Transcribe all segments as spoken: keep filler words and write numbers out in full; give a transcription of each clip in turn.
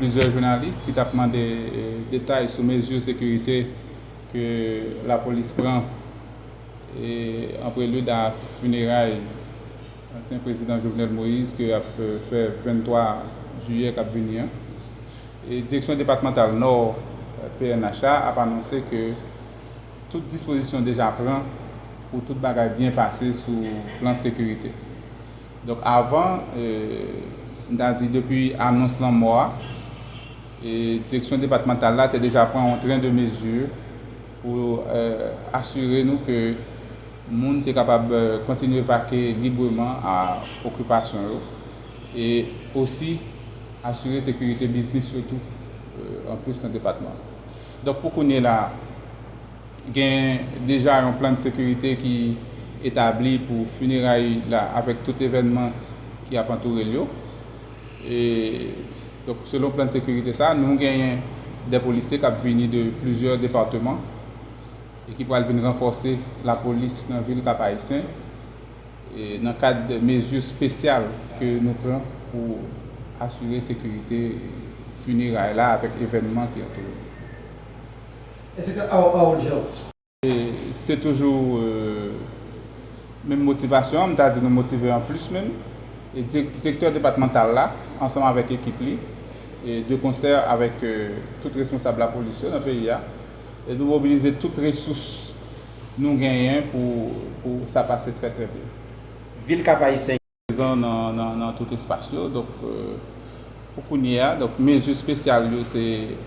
Plizyè jounalis ki t ap mande, eh, detay sou mezi sekirite ke lapolis pran, eh, an prelid a fineray ansyen prezidan Jovenel Moïse ke ap, eh, fè venntwa jiyè k ap vini an. E Direksyon Depatmantal Nò, eh, P N H a ap anonse ke tout dispozisyon deja pran pou tout bagay byen pase sou plan sekirite. Donk, avan, eh, m ta di depi anons lanmò a, eh, direksyon depatmantal la te deja pran yon tren de mezi pou, eh, asire nou ke moun te kapab, eh, kontinye vake libreman a okipasyon yo e osi asire sekirite biznis yo tou, eh, anplis nan depatman. Donk, pou kounye la, gen deja yon plan de sekirite ki etabli pou fineray la avèk tout evènman ki ap antoure l yo. E, donk, selon plan de sekirite sa, nou genyen de polisye k ap vini de plizyè depatman e ki pral vin ranfòse lapolis nan vil Kap Ayisyen, e nan kad mezi espesyal ke nou pran pou asire sekirite fineray la avèk evènman ki antoure l. Enspektè Harold Jean. E se toujou, eh, menm motivasyon an, m ta di nou motive anplis menm. E direk-, direktè depatmantal la, ansanm avèk ekip li, e de konsè avèk, eh, tout responsab lapolis yo nan peyi a, e nou mobilize tout resous nou genyen pou, pou sa pase trè, trè byen. Vil Kap Ayisyen. Prezan nan, nan, nan tout espas yo. Donk, eh, pou kounye a, donk, mezi espesyal yo se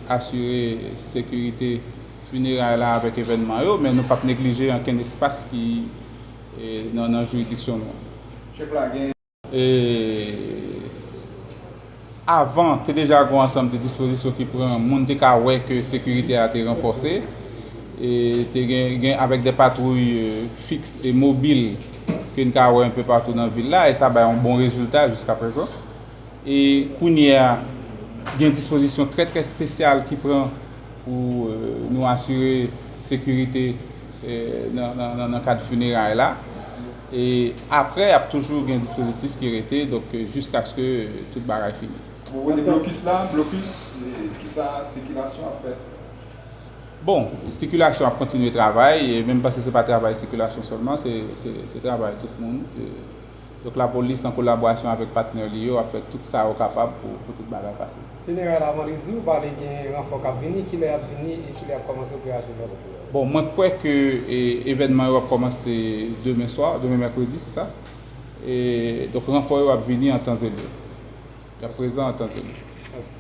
asire sekirite fineray la avèk evènman yo, men nou p ap neglije ankenn espas ki, eh, nan, nan jiridiksyon nou an. Chèf la gen. E avan, te deja gen yon ansanm de dispozisyon ki pran, moun te ka wè ke sekirite a te ranfòse, e te gen, gen avèk de patwouy, eh, fiks e mobil ke n ka wè enpe patou nan vil la, e sa bay yon bon rezilta jiska prezan. E kounye a, gen dispozisyon trè, trè espesyal ki pran pou, eh, nou asire sekirite, eh, nan, nan, nan, nan kad fineray la. E apre, ap toujou gen dispozitif ki rete, donk, eh, jiskaske, eh, tout bagay fini. Ou konnen blokis la, blokis, eh, kisa sikilasyon ap fè? Bon, sikilasyon ap kontinye travay, e menm panse se pa travay sikilasyon sèlman, se, se, se travay tout moun. Eh, Donk, lapolis, an kolaborasyon avèk patnè li yo, ap fè tout sa yo kapab pou, pou tout bagay pase. Fineray la, vandredi, ou pale gen ranfò k ap vini. Kilè y ap vini e kilè y ap kòmanse operasyon yo? Bon, mwen kwè ke, e, evènman yo ap kòmanse demen swa, demen mèkredi, se sa? E, donk, ranfò yo ap vini an tan e lye. Y ap prezan an tan e lye. Mèsi.